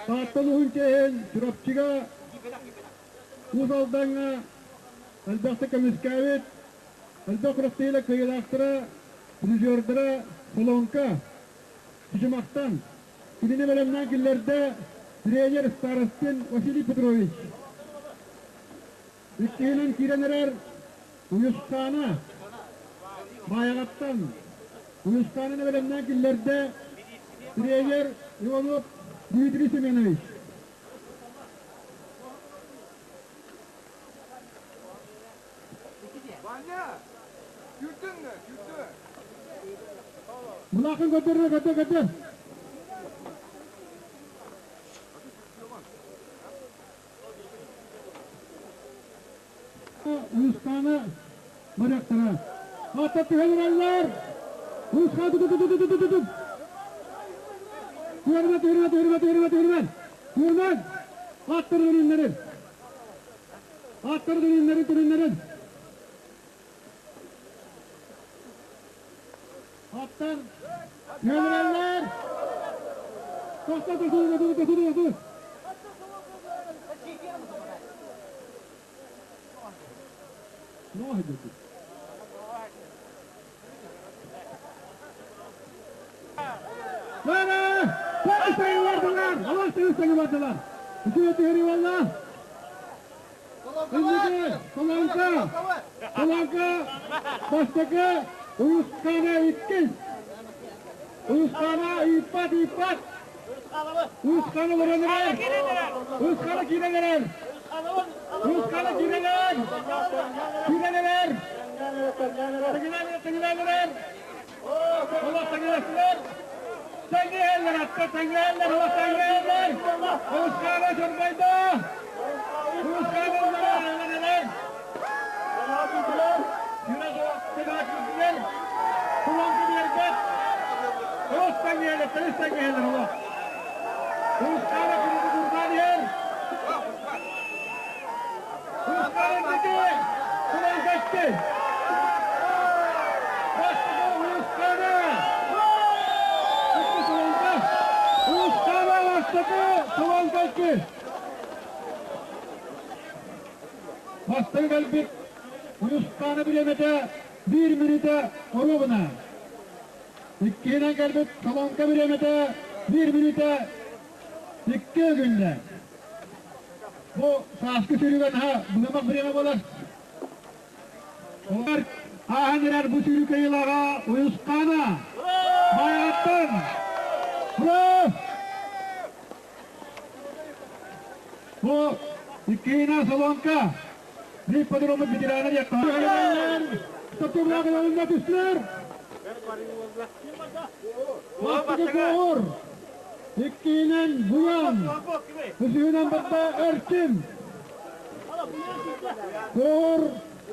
Таатта улууһун чиэһин Чурапчыга, Уус Алдаҥҥа элбэхтик көмүскээбит, элбэх күрэхтэһиилэр кыайыылаахтара, призердара Солоҥка, Чычымахтан. Кинини бэлэмнээн киллэрдэ тренер Старостин Василий Петрович. Иккиһинэн киирэн эрэр Уйусхаана Баайаҕаттан Уйусхаананы бэлэмнээн киллэрдэ тренер Иванов Дмитрий Семенович. Ваня, күрдүҥ күрдү. Мылаахын көрдөрөр, көрдөр, көрдөр. Уйусхаана барыахтара. Аата түһэн ылаллар. Уйусхаан ту-ту-ту-ту-ту-ту-ту. Түһэрмэ, түһэрмэ, түһэрмэ, түһэрмэ, түһэрмэ. Түһэрмэ. Аттар дөрүннэрин. Аттар дөрүннэрин, дөрүннэрин. Аттар түһэрэллэр. Тохто, тохто, тохто, тохто, тохто. Бардылар! Үчүгэй түһэрии буолла! Инники Солоҥко! Солоҥко бастакы, Уйусхаана иккис! Уйусхаана ыыппат, ыыппат! Уйусхаана олорон эрэр! Уйусхаана киирэн эрэр! Уйусхаана киирэн эрэр! Киирэн эрэр! Тэҥинэн тэҥинэн эрэр! Олох тэҥинэстилэр! Тэҥнэһэллэр атта тэҥнэһэллэр олох тэҥнэһэллэр! Уйусхаана чорбойдо! Уйусхаана ылларар эрэр! Кулан кэбиэрбэт. Олох тэҥҥиэлэр, тэрис тэҥҥиэлэр олох. Уустаана курдук урбаан иһэр. Уустаана инники кулан кэчти. Бастакы Уустаана. Икки Суланка. Уустаана бастакы Сулан кэчти. Бастакы кэлбит Уйусхаана бириэмэтэ биир мүнүүтэ оруобуна. Иккиһинэн кэлбит Солоҥко бириэмэтэ биир мүнүүтэ икки күннэ. Бу сааскы сүүрүүгэ наһаа быһымах бириэмэ буолар. Олор ааһан эрэр бу сүүрүү кыайыылааҕа Уйусхаана Майаҕаттан. Ура! Бу иккиһинэн Солонка биир подроммут ветерана диэххэ. Топтугнаах түстүлэр. Бастакы куоһур. Иккиһинэн Буян. Үсүһүнэн батта Эрчим. Куоһур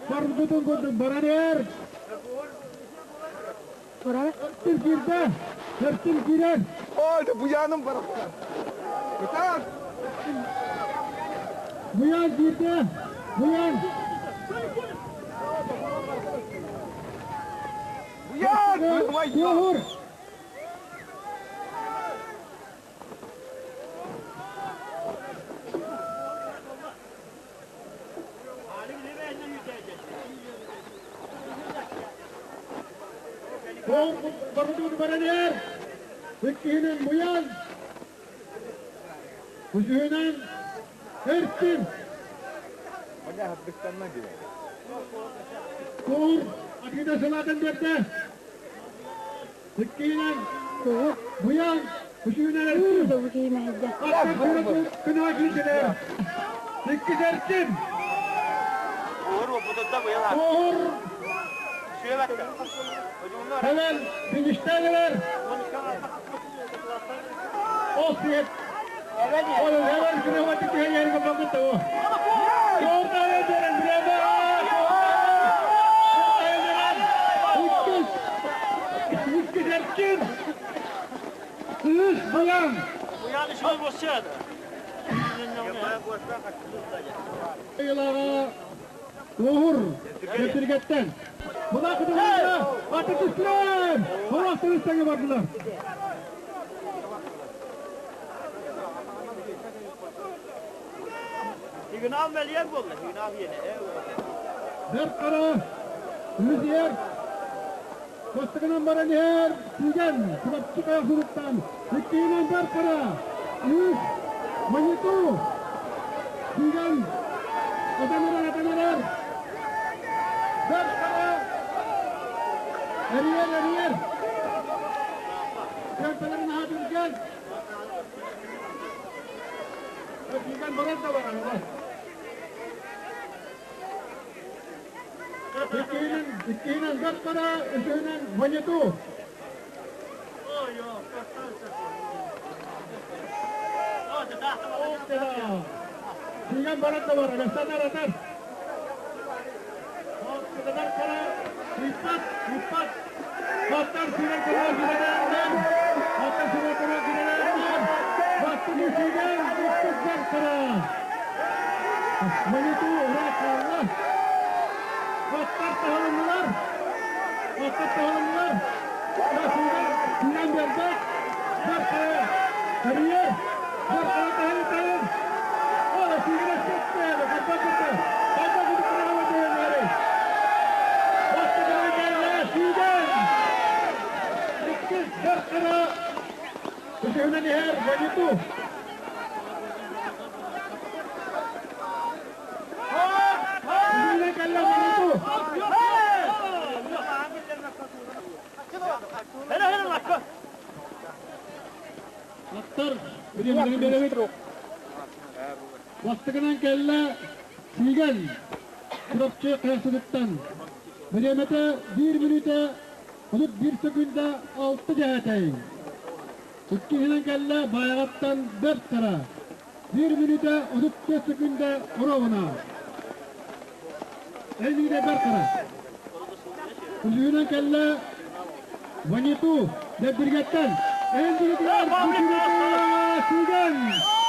барбытын курдук баран иһэр. Эрчим киирдэ. Эрчим киирэр. Ой, да Буяным барахсан. Кытаат! Буян киирдэ. Буян. Буян! Куоһур. Барытын баран иһэр. Иккиһинэн Буян. Үсүһүнэн Эрчим. Куур Акита сылаатын биэрдэ. Иккиһинэн Буян. Үсүһүнэн Эрчим. Күнү киирдилэр. Иккис Эрчим. Куур Hemen finişteler. Осиет. Ол hemen күнү түһэн бакыт о. Кууртайы берен биреме. Иккис. Иккис Эрчим. Үс Буян. Буян işi boşçadı. Ыйылаҕа Уһур Кэтиргэттэн. Мына кытыларга аты түстүлэр! Олохтор үстэҥэ бардылар. Бэрт Хара үһүс иһэр. Бастакынан баран иһэр Күүгэн Чурапчы Хайахсытыттан иккиһинэн Бэрт Хара үһүс Маниту Күүгэн атан эрэр атан эрэр Бэрт Хара эрийэр эрийэр Кэмпэлэрин аһа түргэн Күүгэн барар да барар Иккиһинэн, иккиһинэн Бэрт Хара, үсүһүнэн Маниту. Күүгэн баран да бар, Александр атар. Бэрт Хара, ыыппат, ыыппат. Аттар сүүрэн көрөр кирэнэллэр. Аттар сүүрэн көрөр кирэнэллэр. Бастакы күүгэн, иккис Бэрт Хара. Маниту ыраах хаалла. Аттар таһылыннылар. Аттар таһылыннылар. Сүүрэн, сүүрэн биэрбэт. Бэрт Хара тэрийэр. Бэрт Хара таһыр таһыр. Ола сүүрэн эспэттэ. Хайдах кытта. Хайдах кытта дэһэллэрий. Бастакы кэллэ сүүрэн. Иккис Бэрт Хара. Үсүһүнэн иһэр Маниту. Аттар бириэмэлэрин биэрэбит. Бастакынан кэллэ Сиигэн Чурапчы Хайахсытыттан. Бириэмэтэ биир мүнүүтэ 31 секунда 6 дьэһээтэй. Иккиһинэн кэллэ Баайаҕаттан Бэрт Хара. Биир мүнүүтэ 34 секунда оруобуна. Элине Бэрт Хара. Үсүһүнэн кэллэ Ваниту Дэбдиргэттэн. Эндигитигэр Сүүгэн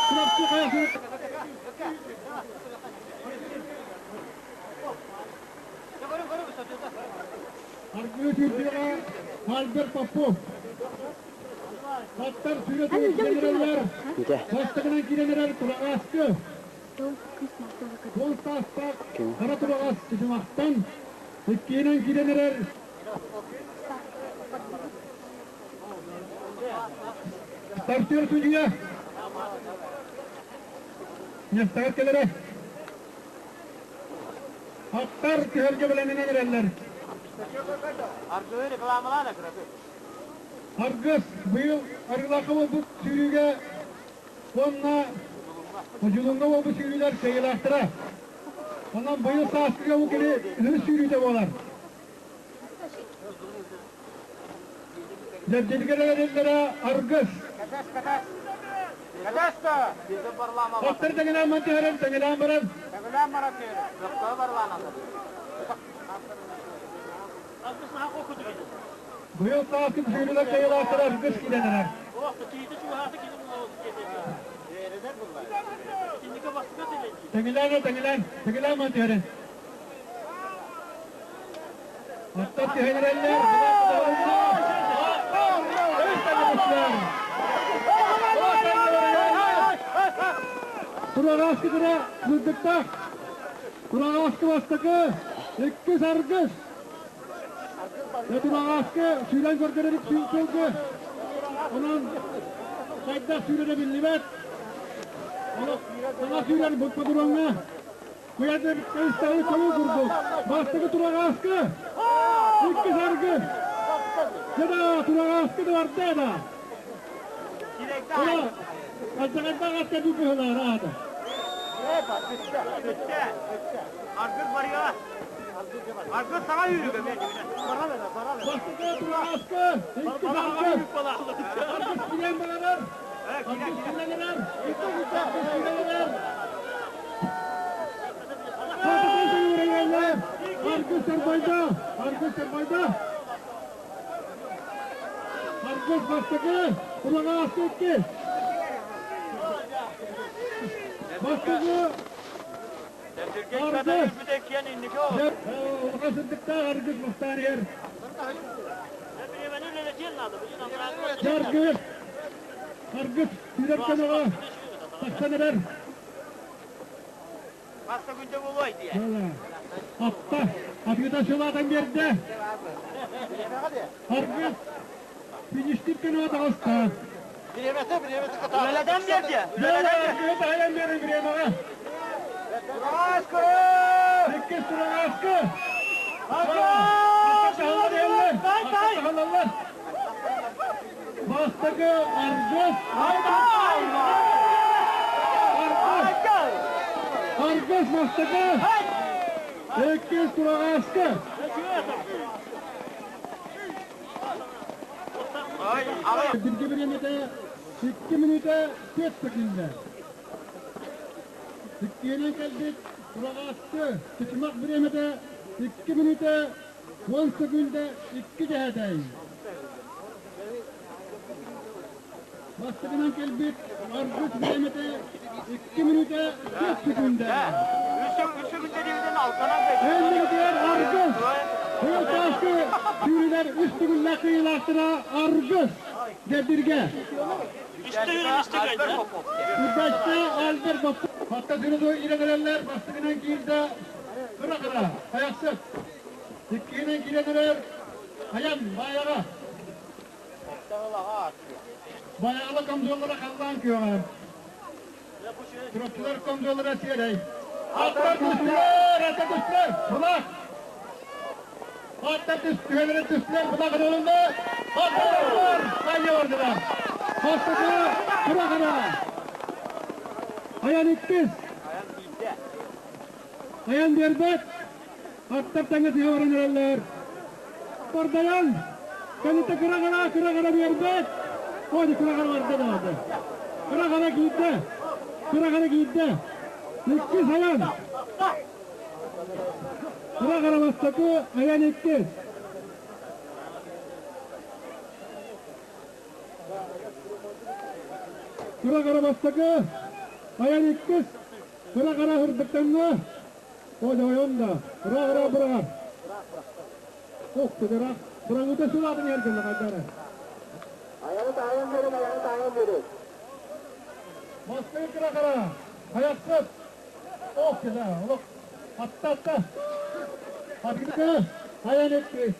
Чурапчы Хайахсыт. Аргыы сүүрдүөҕэ Альберт Попов. Аттар сүүрэ киирэн эрэллэр. Бастакынан киирэн эрэр Тураҕааскы. Уол саастаах Хара Тураҕас Чычымахтан иккиһинэн киирэн эрэр Стартер судьуйа миэстэҕэр кэлэрэ. Аттар түһэргэ бэлэмнэнэн эрэллэр. Аргыһы рекламалаан кыраты. Аргыс быйыл Арыылаахха буолбут сүүрүүгэ уонна Одьулууҥҥа буолбут сүүрүүлэр кыайыылаахтара. Онон быйыл сааскыга бу кини үһүс сүүрүүтэ буолар. Дьэрдьиргэр эрэллэрэ Аргыс. Аттар тэҥинээн ман түһэрэн, тэҥилээн баран. Тэҥилээн баран түһэрэн. Быйыл сааскы сүүрүүлэр кыайыылаахтара Аргыс киирэн эрэр. Тэҥилээн, тэҥилээн, тэҥилээн ман түһэрэн. Аттар түһэн эрэллэр. Тураҕааскы тура сырдыктаах. Тураҕааскы бастакы, иккис аргыс. Тураҕааскы сүүрэн көрдөрөр сүүн сылгы. Онон хайдах сүүрэрэ биллибэт. Саҥа сүүрэр бопподуроҥҥа Куйаатыр кыыстары чолуу курдук. Бастакы тураҕааскы, иккис аргыс. Дьэ тураҕааскы да барда да. Ура, алдьархайдаах атка бу быһылаара аата. Аргыс барыа. Аргыс саҥа үүрүгэ. Бастакы тураҕааскы, иккис аргыс. Аргыс киирэн барар. Аргыс киирэн эрэр. Аргыс киирэн эрэр. Аргыс Сарбайда! Аргыс Сарбайда! Аргыс бастакы, Тураҕааскы иккис. Бастакы Аргыс. Улахан сырдыктаах Аргыс бастаан иһэр. Аргыс. Аргыс сүүрэр көмөҕө тахсан эрэр. Атта, атыыта сылаатан биэрдэ. Аргыс фиништик гына таҕыста. Бириэмэтэ, бириэмэтэ Үлэлэтэн биэрдэ. Үлэлэтэн Аргыһы таһыйан биэрин бириэмэҕэ. Тураҕааскы! Иккис Тураҕааскы! Аргыс! Тай, тай! Бастакы Аргыс! Аргыс! Аргыс бастакы! Иккис Тураҕааскы! Билги бириэмэтэ 2 мүнүүтэ 4 секунда. Иккиэнэн кэлбит Тураҕааскы Чычымах бириэмэтэ 2 мүнүүтэ 10 секунда 2 дэһэтэй. Бастакынан кэлбит Аргыс бириэмэтэ 2 мүнүүтэ 4 секунда. Эннигитигэр Аргыс! Быйыл сааскы сүүрүүлэр үс төгүллээх кыайыылаахтара Аргыс Дэбдиргэ. Үрбэччэ Альберт Боппу. Хатта сырыду ирэн эрэллэр бастакынан киирдэ кыра-кыра хайахсыт. Иккиһинэн киирэн эрэр Айан Баайаҕа. Байаҕала комдуоллара халлаан күөҕэ. Чурапчылар комдуоллара сиэрэй. Аттар түстүлэр, аттар түстүлэр, былаах. Аттар түстүлэр, түстүлэр, былаах ылылынна. Аттар хайа бардылар. Бастакы Курахана. Айан иккис. Айан биэрбэт. Аттар тэҥҥэ түһэ баран эрэллэр. Бардайан, кэнниттэ кыра-кыра, кыра-кыра биэрбэт. Ой, кыра-кыра барда даҕаны. Кыра-кыра киирдэ. Кыра-кыра киирдэ. Иккис айан. Кыра-кыра бастакы, айан иккис. Кыра-кыра бастакы, айан иккис. Кыра-кыра ырдыктанна. Ой, да, ыраах-ыраах быраҕар. Ох, ыраах. Быраҕыыта сылаатын иһэргэннэ хайдары. Айаны таайан берин, айаны таайан берин. Москва кыра-кыра, хайахсыт. Ох, да, олох. Атта-атта. Атыгы, айан этти.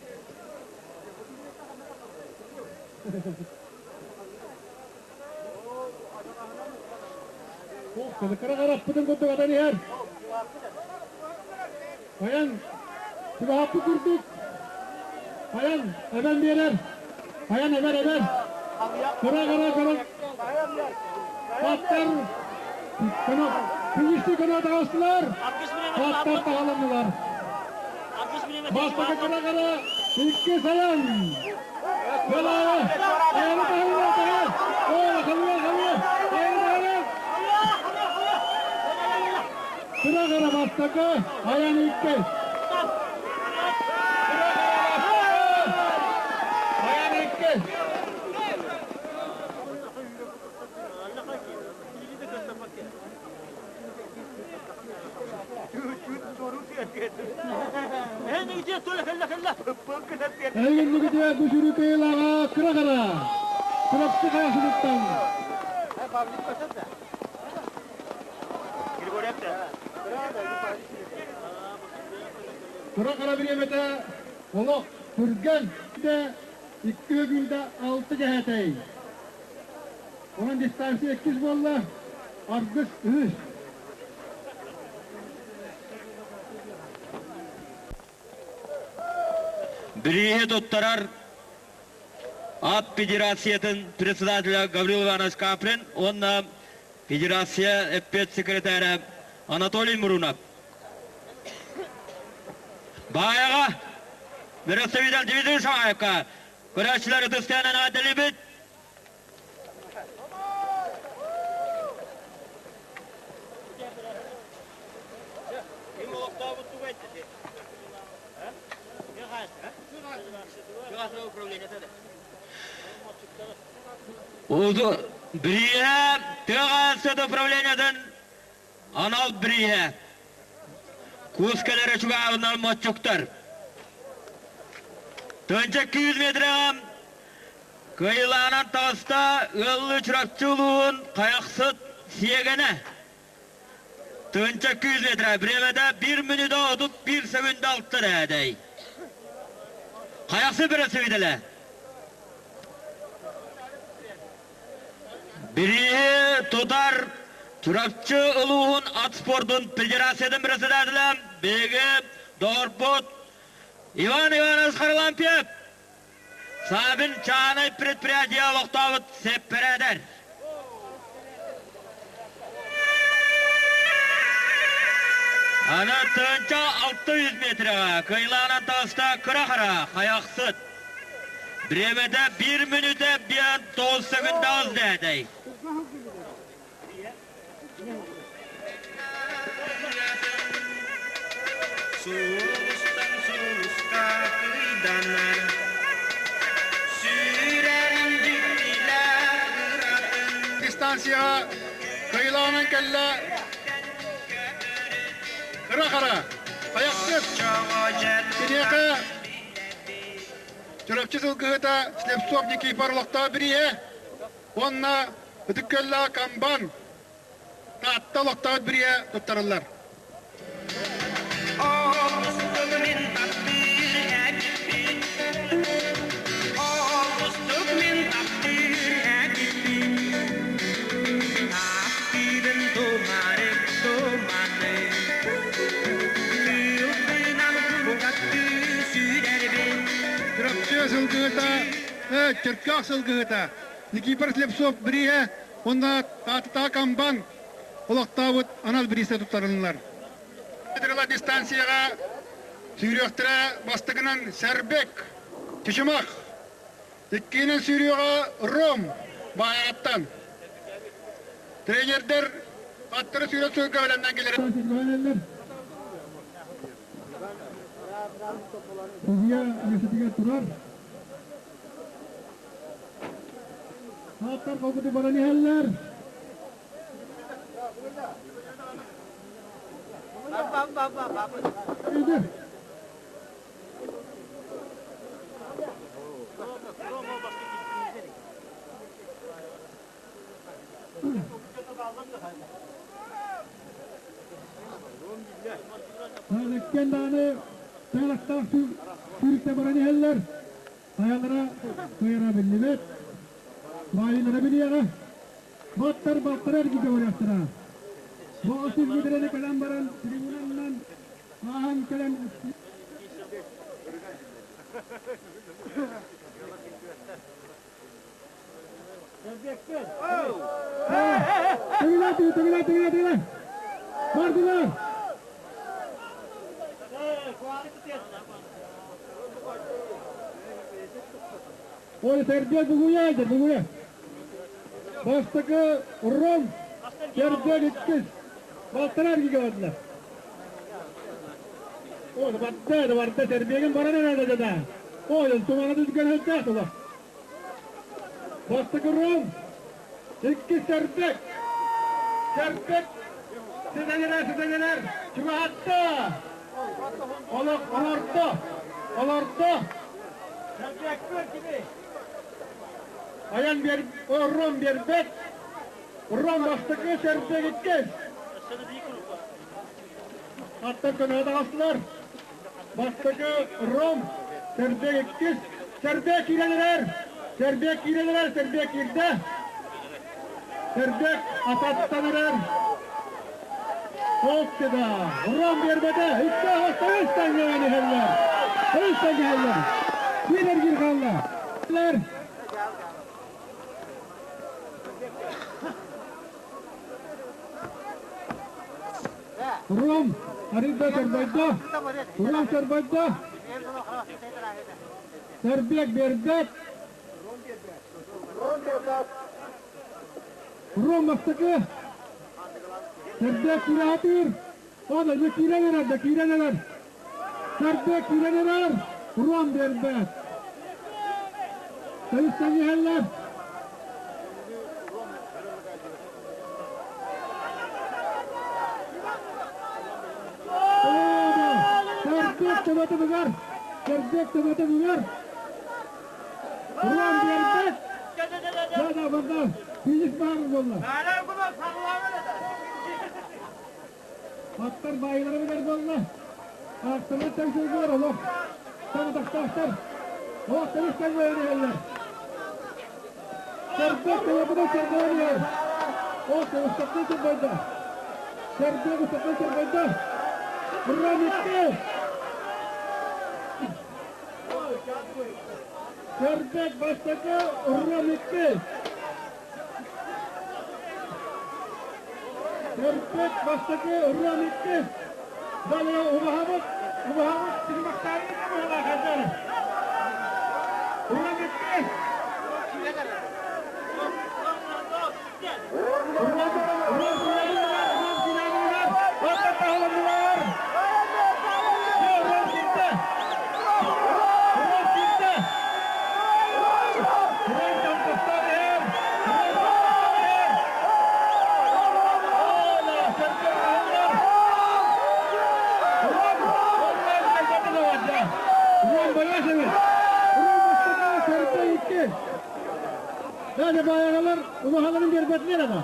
Кыра-кыраппытын курдук атан иһэр. Айан чугаһаппыт курдук. Айан эбэн биэрэр. Айан эбэр эбэр. Кыра-кыра кыра. Аттар күнүстү көнө таҕыстылар. Аттар таҕаланнылар. Бастакы кыра-кыра иккис айан. Кыра-кыра бастакы, айан иккис. Айан иккис. Эйгиннигитиэ бу сүрү кыйылаҕа кыра-кыра Чурапчы хайасыныттан Кыра-кыра бириэмэтэ олох түргэн икки өгүлдэ алты дьэһэтэй. Онон дистанция иккис буолла, аргыс үһүс. Бирииһи туттарар ат федерациятын председателя Гаврил Иванович Каприн уонна федерация эппиэт секретаря Анатолий Мурунов. Баайаҕа представитель Дмитрий Шамаевка көрөөччүлэр ытыстыанан эҕэрдэлиибит. Бирииһэ тыаҕа управлениетын анал бирииһэ. Кус кэлэрэ чугаһабынан моччуктар. Тыынча 200 метрэҕэ Кыайыылаанан таҕыста ыаллыы Чурапчы улууһун Хайахсыт Сиэгэнэ. Тыынча 200 метр бириэмэтэ 1 мүнүүтэ 31 секунда алта дээй. Хайахсы бэрэсэбиитэлэ. Бирииһи тутар Чурапчы улууһун ат спордун федерациятын председателэ биһиги доҕорбут Иван Иванович Харлампьев Саабин чаанай предприятие олохтообут сэппэрээдэр. Аны тыынча 600 метрэҕэ кыайлаанан таҕыста кыра-хара хайахсыт. Бириэмэтэ биир мүнүүтэ биэн тоҕус секунда дэтэй. Сулустан сулуска кыйданар, Сүүрэрин дьиктилээх ыратын. Дистанцияҕа кыайылаанан кэллэ Кыра-хара, тайахсыт. Киниэхэ Чурапчы сылгыһыта Слепцов Никифор олохтоох бирииһэ уонна Ытык Күөллээх Камбан Таатта олохтоох бирииһэ туттарыллар. Олустук мин таптыыр эбиппин, Олустук мин таптыыр эбиппин. Таптыырын тумары туманы, Тыылбынан курдаттыы сүүрэрбин. Чурапчы сылгыһыта, Чөркөөх сылгыһыта Никифор Слепцов бирииһэ уонна Таатта Камбан олохтообут анал бириистэ туттарыллар. Дистанцияҕа сүүрүөхтэрэ бастакынан Сэрбек, Чычымах, иккиһинэн сүүрүөҕэ Ром Баайаҕаттан. Тренердэр аттары сүүрэ сылга бэлэмнэн кэлэр. Судья миэстэтигэр турар. Ааттар холкутук баран иһэллэр. Иккиэн даҕаны тыалахтаах сүүрүктэ баран иһэллэр. Хайалара кыайара биллибэт. Баайыылара билиэҕэ. Баттар балтара эргийгэ барыахтара. Бу отуз метрэни кэлэн баран трибунаннан ааһан кэлэн Тыгына, тыгына, тыгына, тыгына. Бардылар. Ой, Сергей бугуя, бугуя. Бастакы Ром, Сергей иккис. Балталар киге Ой, барда, барда, Сергейген баран эрэ да. Ой, тумана дүзген хәттә Бастакы Ром, иккис Сэрбек. Сэрбек ситэнэлэр, ситэнэлэр, чугаһатта. Олох олордо, олордо. Айан бер, Ром бербет. Ром бастакы, Сэрбек иккис. Аттан көнө таҕыстылар. Бастакы Ром, Сэрбек иккис. Сэрбек киирэн эрэр. Сэрбек киирэн эрэр, Сэрбек киирдэ. Сэрбек ататтан эрэр. Оттеда. Ром биэрбэтэ. Икки аҕаста үс тэҥҥэ иһэллэр. Үс тэҥҥэ иһэллэр. Биир эргиир хаалла. Ром арыйда сорбойдо. Ром сорбойдо. Сэрбиэк биэрбэт. Ром бастакы. Сэрбиэк киирэ Ода дьэ киирэн эрэр да киирэн эрэр. Сэрбиэк киирэн эрэр. Ром биэрбэт. Тэйистэн иһэллэр. Сэрбиэк төбөтө бүгэр. Сэрбиэк төбөтө бүгэр. Ром биэрбэт. Да, да, барда. Финиш баар буолла. Аттар баайылара билэр буолла. Аахталар тэҥ сылгылар олох саҥатахтаахтар. Олох тэбис тэҥ буолан иһэллэр. Сэрбэк тойопунан сэрбэйэн иһэр. Ол устаттан сырбайда. Сэрбэк устаттан сырбайда. Рамикке! Сэрбэк бастакы Рамикке! Сэрбэк бастакы Рамикке! Далее убаһабыт, убаһабыт Тимохтаевич быһалаах эдэр. Рамикке! Дәне баяғалар улахаларын бербетилер ама.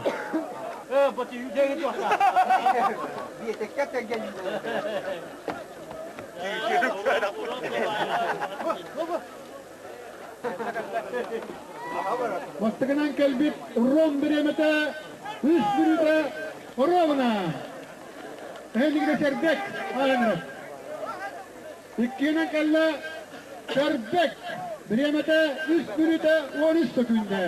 Биэтэккэ тэҥҥэ Бастакынан кэлбит Ром бириэмэтэ үс мүнүүтэ оруобуна. Эһэлигинэ Сэрбэк ааһынар. Иккиэнэн кэллэ Сэрбэк бириэмэтэ үс мүнүүтэ 13 сөкүүндэ.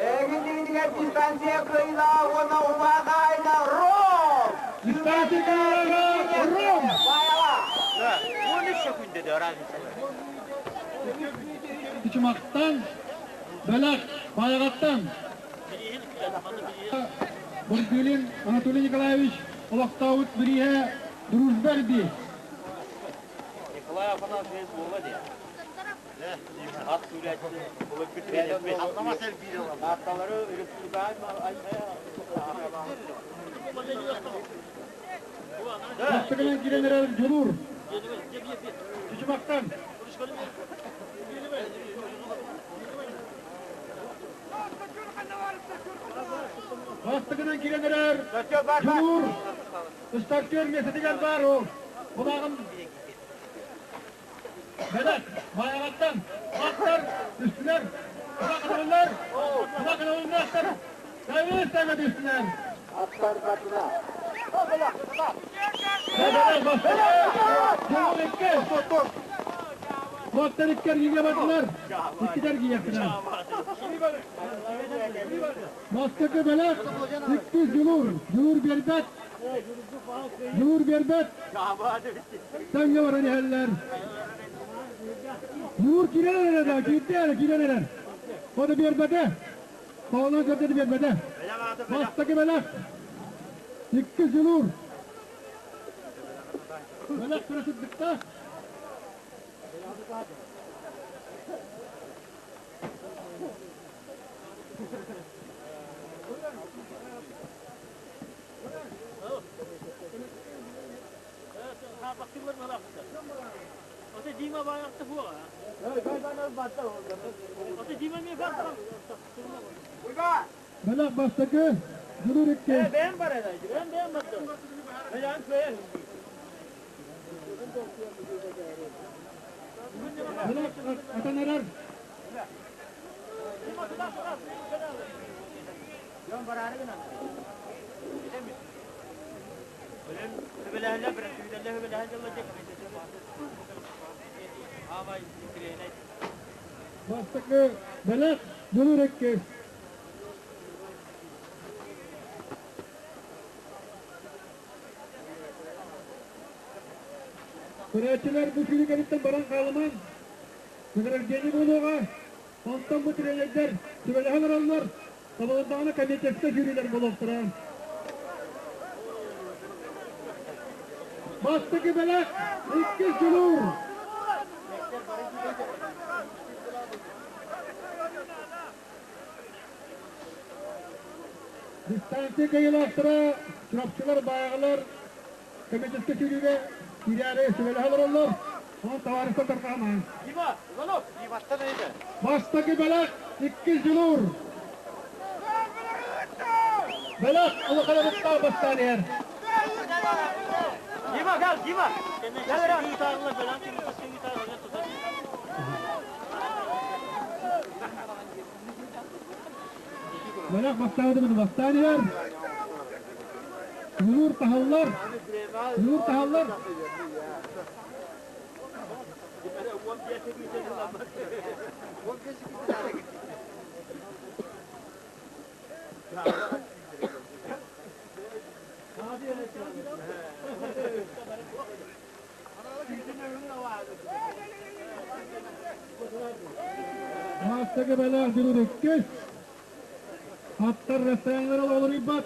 Эһигиннигинигэр дистанция кыайыылааҕа уонна убаа хаһаайына Ром! Дистанция кыайыылааҕа Ром! Баайаҕа! 13 сөкүүндэ да разница. Чычымахтан, Бэлэх, Баайаҕаттан Бурдулин Анатолий Николаевич олохтообут бирииһэ Дружба эрбии. Николай Афанасьевич буола дии. Ат сүүрээччи былыргы тренербит. Аатталары республикаҕа Бастакынан киирэн эрэр Дьулуур. Чычымахтан. Бастакынан киирэн эрэр Дьулуур. Стартер миэстэтигэр баар ол. Булааҕым Бэлэс, Майаҕаттан, аттар, үстүлэр, кулак кулак ылыннахтар, Давид тэҥэ түстүлэр. Аттар батына. Бэлэс бастакы, Дьулуур икки. Уоттар икки эргииргэ бардылар, иккитэ эргийиэхтэрэ. Бастакы бэлэх, иккис Дьулуур, Дьулуур биэрбэт, Дьулуур биэрбэт. Тэҥҥэ баран иһэллэр. Дьулуур киирэн эрэр да, киирдэ эрэ, киирэн эрэр. О да биэрбэтэ. Хоолон көрдө да биэрбэтэ. Бастакы бэлэх, иккис Дьулуур. Бэлэх көрө сырдыктаах. Бэлэх бастакы, Дьулуур икки. Бэлэх атан эрэр. Бастакы бэлэх Дьулуур икки. Көрөөччүлэр бу сүүрүк кэнниттэн баран хаалымаҥ. Награждение буолуоҕа. Онтон бу тренердэр сүбэлэһэн олороллор. Табылыннаҕына комитетка жюрилэр буолуохтара. Бастакы бэлэх иккис Дьулуур. Дистанция кыайыылаахтара Чурапчылар, Баайаҕалар комитетка сүүрүүгэ киирээри сүбэлэһэ олороллор. Онон табаарыстар тарҕаһымаҥ. Бастакы бэлэх иккис Дьулуур. Бэлэх улахан омуктаах бастаан иһэр. Дима, gel Дима. Gel oraya. Бөлөх бастаабытын бастаан иһэр. Улуур таһаллар. Улуур таһаллар. Бастакы бэлэх Дьулуур иккис. Аттар расстояниелара олоруйбат.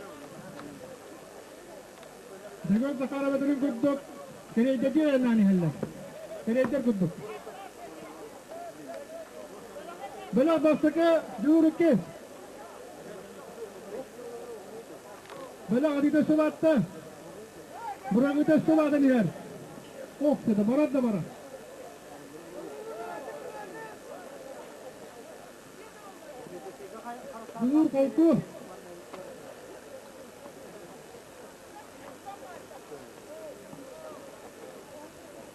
Дьөгүөр Захаров этэрин курдук, кэриэйдэрдии айаннаан иһэллэр. Кэриэйдэр курдук. Бэлэх бастакы Дьулуур иккис. Бэлэх атыыта сылаатта. Быраҕыыта сылаатан иһэр. Ох, да барар да барар. Дьулуур холку.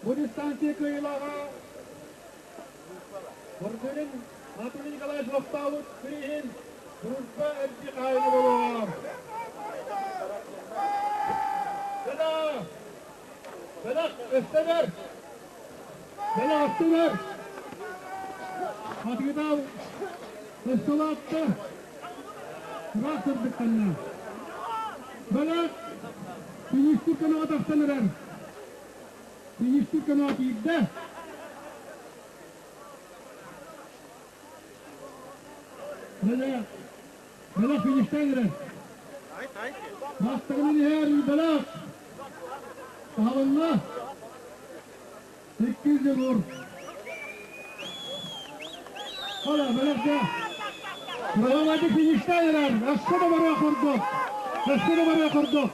Бу дистанция кыайыылааҕа Бордюрин Анатолий Николаевич олохтообут бирииһин Дружба эрдии хаһаайына буолуоҕа. Бэлэх! Бэлэх өстөнөр! Бэлэх өстөнөр! Хатыгытал өстөлаатта! Ыраах сырдыктанна. Бэлэх финишти көмөҕө тахсан эрэр. Финишти көмөҕө киирдэ. Бэлэх, бэлэх фиништаан эрэр. Бастакынан иһэр бэлэх. Таһалынна. Иккис Егор. Hala бэлэх Правовайды фиништаан эрэр. Өссө да барыа курдук. Өссө да барыа курдук.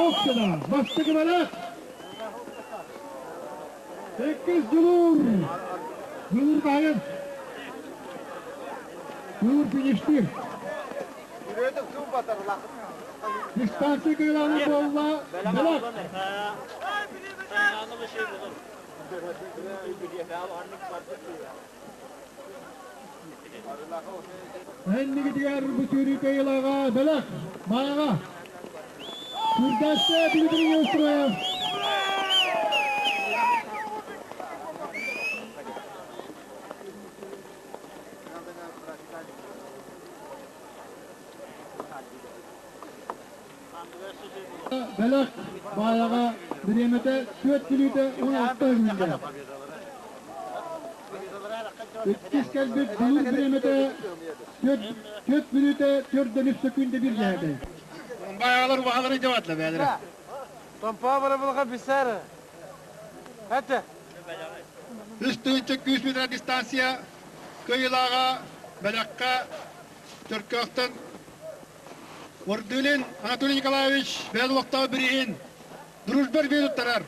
Ох да, бастакы бэлэх. Иккис Дьулуур. Дьулуур хаһайын. Дьулуур фиништиир. Дистанция кыайыылааҕынан буолла Бэлэх. Эннигитигэр бу сүүрүү кыайыылааҕа Бэлэх Бааҕа. Курдасса Дмитрий Неустроев. Бэлэх Баайаҕа бириэмэтэ түөрт бүлүүтэ 16 мүнүүтэ. Иккис кэлбит Дьулуур бириэмэтэ түөрт мүнүүтэ 4 сөкүүндэ биир дьэһэтэй. Баайаҕалар убаһаларын дьабатла бээлэрэ. Томпоо барабылга бисер. Эте. Үс тыһыынча күүс метр дистанция кыайыылааҕа бэлэххэ Чөркөөхтөн Ордылин Анатолий Николаевич бэйэ олохтоох бирииһин Дружба биир туттарар.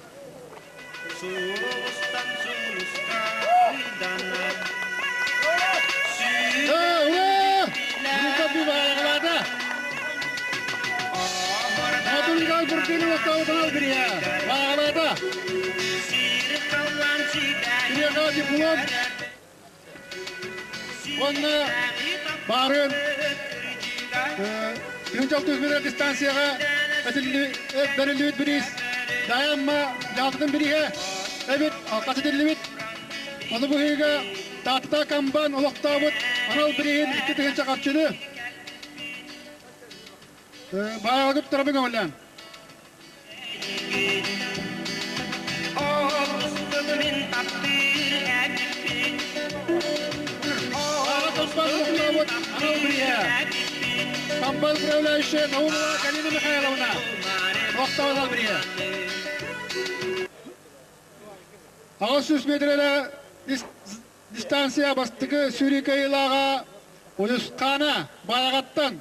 Сулустан сулуска ыйданар. Ура! Дружба баайаҕалаата. Анатолий Николаевич Бурдылин олохтоох анал бирииһэ. Баайаҕалаата. Киниэхэ диплом Уонна баарын 16 метр дистанцияҕа бэриллибит бириис Дайамма дьаалтатын бирииһэ эбит алҕас этиллибит. Ону быһыыга Таатта Камбан олохтообут анал бирииһин 2000 харчыны баайаҕа туттарабын көҥүллээн. Хампал управляющая Наумова Галина Михайловна. Олохтоох бирииһэ. 800 метрелэ дистанция бастакы сүүрүү кыайыылааҕа Уйусхаана Баайаҕаттан.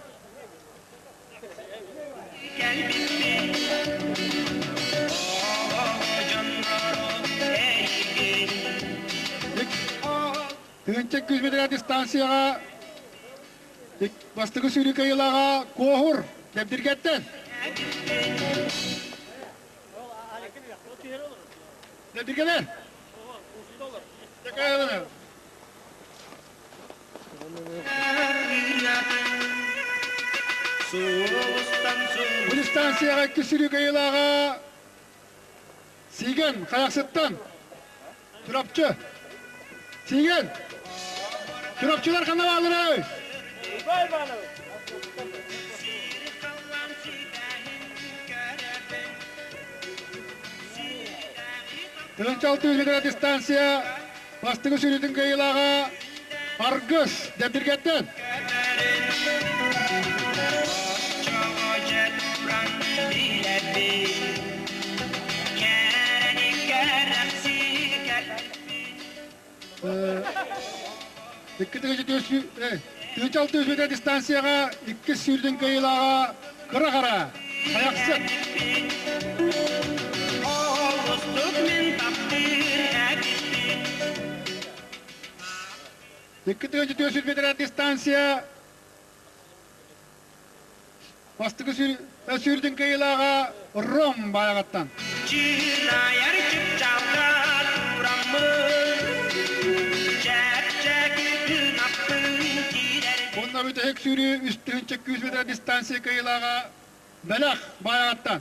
Тыһыынча 200 метр дистанцияҕа бастакы сүүрүү кыайыылааҕа Куоһур Дэбдиргэттэн. Дэдикелер. Декелер. Бу дистанцияҕа икки сүрү кыайыылааҕа Сиигэн Хайахсыттан Чурапчы. Сиигэн! Чурапчылар ханна баалларай? Тыһыынча 600 метр дистанция бастакы сүүрүүтүн кыайыылааҕа Аргыс Дэбдиргэттэн. 2 600 метр дистанцияҕа иккис сүүрдүн кыайыылааҕа Кыра Хара Хайахсыт. 2 400 метр дистанция Бастакы сүүрдүн кыайыылааҕа Ром Баайаҕаттан. Чыынайар чыпчаалга тураммын, чэпчэки тыынаппын киирэр. Уонна бүтэһик сүүрүү үс тыһыынча күүс метр дистанция кыайыылааҕа Бэлэх Баайаҕаттан.